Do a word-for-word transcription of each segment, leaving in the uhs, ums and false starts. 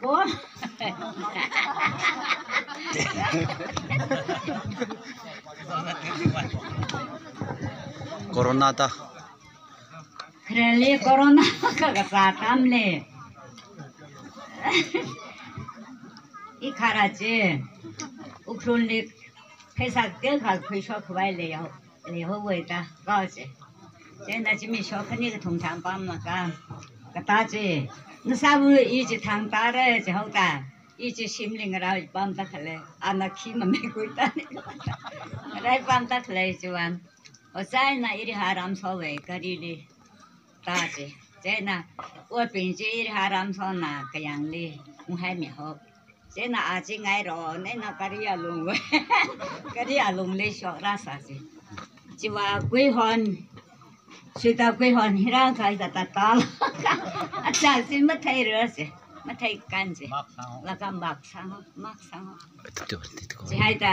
Ko? Corona ta. Khareli corona ka kasā atamli. I khara chi, Ukhrulli pheisā kateokha khuishok khavai leihao, leihaowei da kao chi. Chieina zimiksho khani kathum thangpamlaga, katā chi, ngasāva i chi thangtare chihaoda, i chi shimli ngarāi pamda khalei, ana khi mameikhui da ni. Ngarāi pamda khalei chiwui vang, ojā eina iri haram sowei garili da chi. Chieina, otbing chi iri haram sona kayāngli unghaimihao. Chieina a chi ngairo, eina gari alungwui, gari alungli shokrasā chi. Chiwui kuihon, suita kuihon hira khaida tatala. Achā chi matheira chi, matheikan chi. Laga maksang, maksang. Chihaida,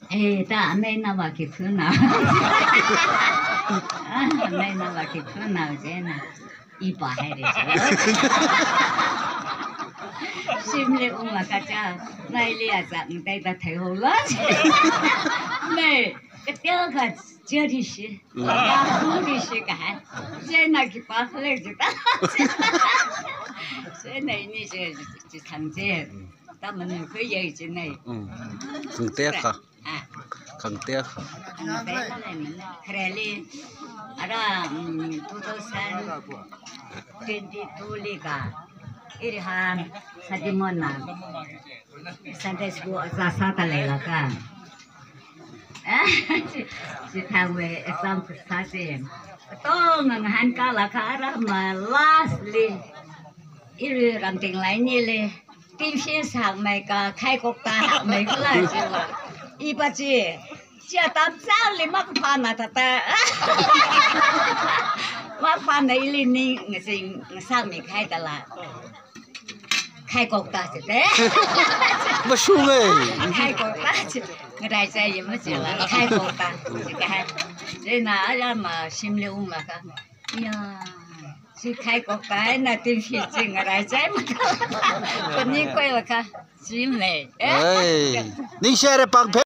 eh, ta amei nava khi phunao. Ah, amei nava khi phunao chieina. I pāhaira chi. Shimli unglaga cha, naili azak ngateida theihaola chi. Mei, kateokha chiri shi. Mm. Laga huri shi kahai. Chieina khipā khalei chida. Chieina ini chi, chi, chithang chi. Tamang khuiya chi nei. Mm. Khangateikha. Ah. Khangateikha. Khangateikha leimana. Khareli. Ara, mm, two thousand twenty-two li ka. Iri han Satimona Sunday school ojā sāda leilaga, chi, chithangwui exam kasā chi, katonga ngahānkālaga ara ma lastli, iri ramting lai nili, tiffin sāmeika, khaikok ta hakmeikhala chiwui. I pa chi, chi atam chili makaphāna thāda. Makaphāna ili ning ngasing ngasāmikahai dala. Khaikok ta chida. Mashunga. Khaikok ta chi. Ngarāichai yama chila. Khaikok ta. Chikahai. Chieina ayama shimli unglaga, ya, chi khaikok ta eina tiffin chi ngarāichai ma. Phaningkhuilaga. Chi mei. Ei. Ningshire pangphe.